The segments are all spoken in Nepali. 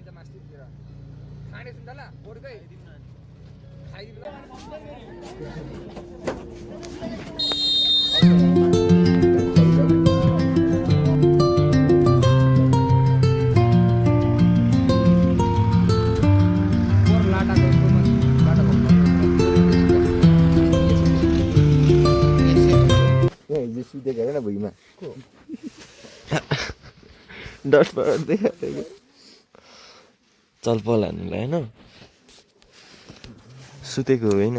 पाइन्छ मास्टरतिर खाने सुन्तला पोरकै खाइदिनु पोर लाटाको लाटा ए जेसी देखेर न भुइँमा डटबाट देखाएको चल पल हान्नुलाई होइन सुतेको होइन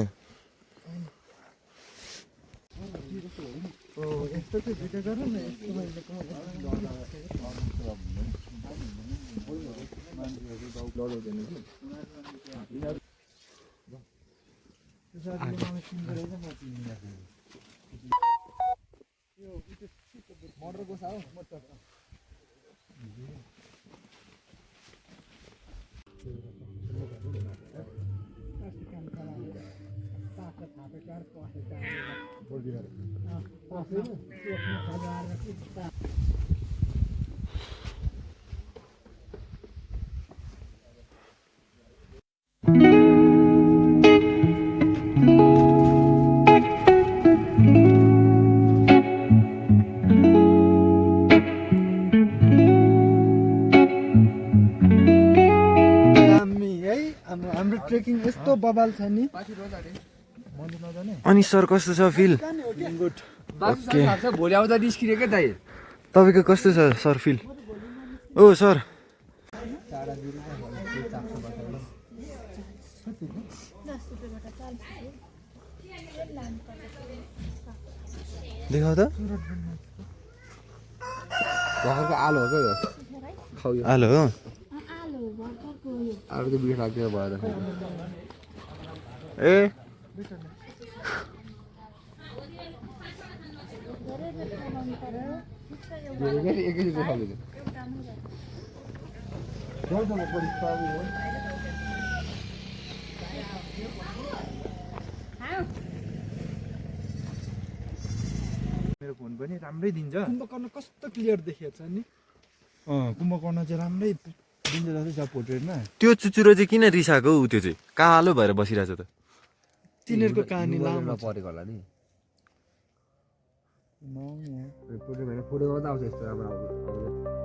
मोटर गोसा हो मोटर हाम्रो ट्रेकिङ यस्तो बबाल छ नि अनि सर कस्तो छ फिल ओके भोलि आउँदा निस्किरेकै दाइ तपाईँको कस्तो छ सर फिल ओ सर देखाउ त भर्खरको आलो हो क्या यो खाउ यो हेलो आलु त बिख लाग्दैन भएर ए एकैचोटि खालु मेरो फोन पनि राम्रै दिन्छ कुम्भकर्ण कस्तो क्लियर देखिएको छ नि कुम्भकर्ण चाहिँ राम्रै दिन्छ जस्तै छ पोर्ट्रेटमा त्यो चुचुरो चाहिँ किन रिसाएको हौ त्यो चाहिँ कालो भएर बसिरहेछ त तिनीहरूको कहानी लामो परेको होला नि फोटो गर्दा आउँछ यस्तो राम्रो आउँछ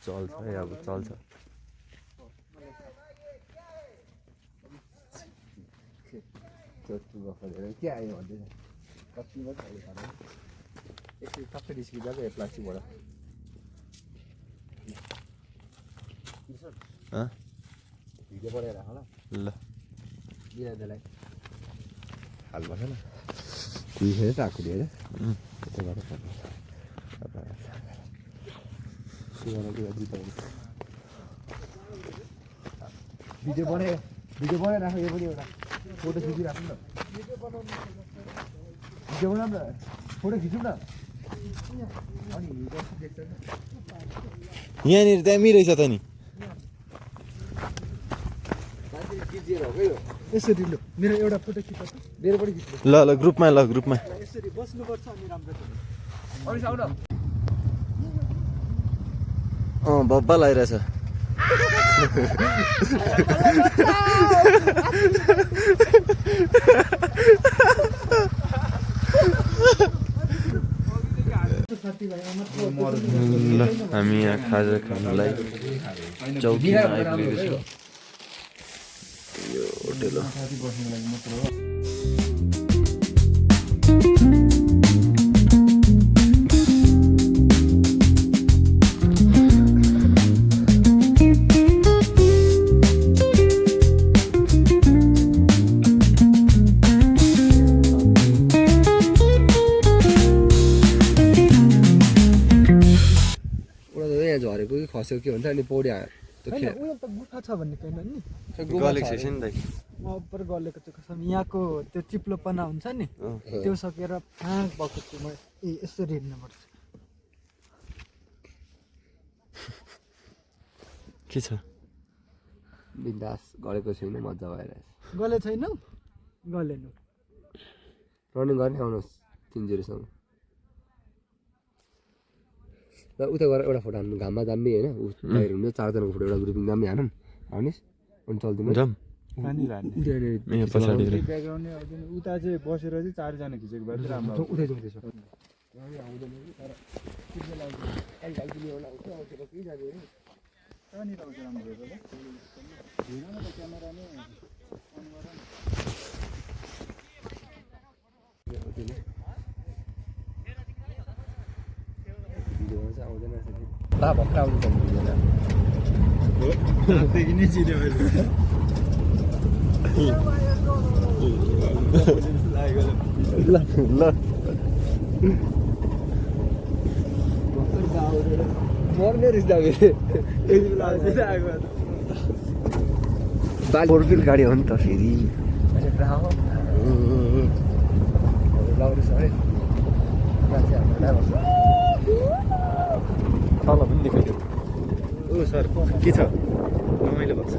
चल्छ है अब चल्छ के आयो भन्दैन कति मात्रै एकचोटि टक्कै निस्किँदा पो प्लास्टिकबाट भिडियो बनाएर राख ल ल बिरालोलाई हाल्नुपर्छ न कुहिखेर त आएको होइन त्यताबाट भिडियो बनाएर राख यो पनि एउटा फोटो खिचिराख्नु न भिडियो बनाउनु न फोटो खिचौँ न अनि देख्छ यहाँनिर दामी रहेछ त नि यसरी लु मेरो एउटा फोटो खिच मेरो पनि खिच्नु ल ल ग्रुपमा यसरी बस्नुपर्छ अनि राम्रो अरू आउन बब्बा लगाइरहेछ ल हामी यहाँ खाजा खानुलाई चौकीमा आइपुगेको छौँ यो होटेल हो झरेको कि खसेको के भन्छ अनि पौडी उयो त गुफा छ भन्ने छैन नि गलेको छैन दाइ उपर गलेको त्यो कसम यहाँको त्यो चिप्लोपना हुन्छ नि त्यो सकेर फाँक भएको छु म यसरी हिँड्नुपर्छ के छ बिन्दास गरेको छैन मजा भइरहेछ गले छैनौ गलेनु रनिङ गर्ने आउनुहोस् 3-0 र उता गएर एउटा फोटो हान्नु घाममा दामी होइन बाहिर हुन्छ 4 जनाको फोटो एउटा ग्रुपिङ दामी हानौँ आउनुहोस् अनि चल्दिनु जाम कहाँनिर हान्ने यहाँ पछाडि ब्याकग्राउन्ड नै आउँदैन उता चाहिँ बसेर चाहिँ 4 जना खिचेको भए चाहिँ राम्रो उतै जाउँ त्यसो कहाँनिर आउँछ राम्रो हेरेर ल हेर न त क्यामेरा नै अन गर ला भक्का आउनु सक्दैन देखि नै चिन्यो मैले ल मर्ने रिस दामी फोरफिल गाडी हो नि त फेरि तल पनि देखाइदियो ओ सर के छ रमाइलो भएको छ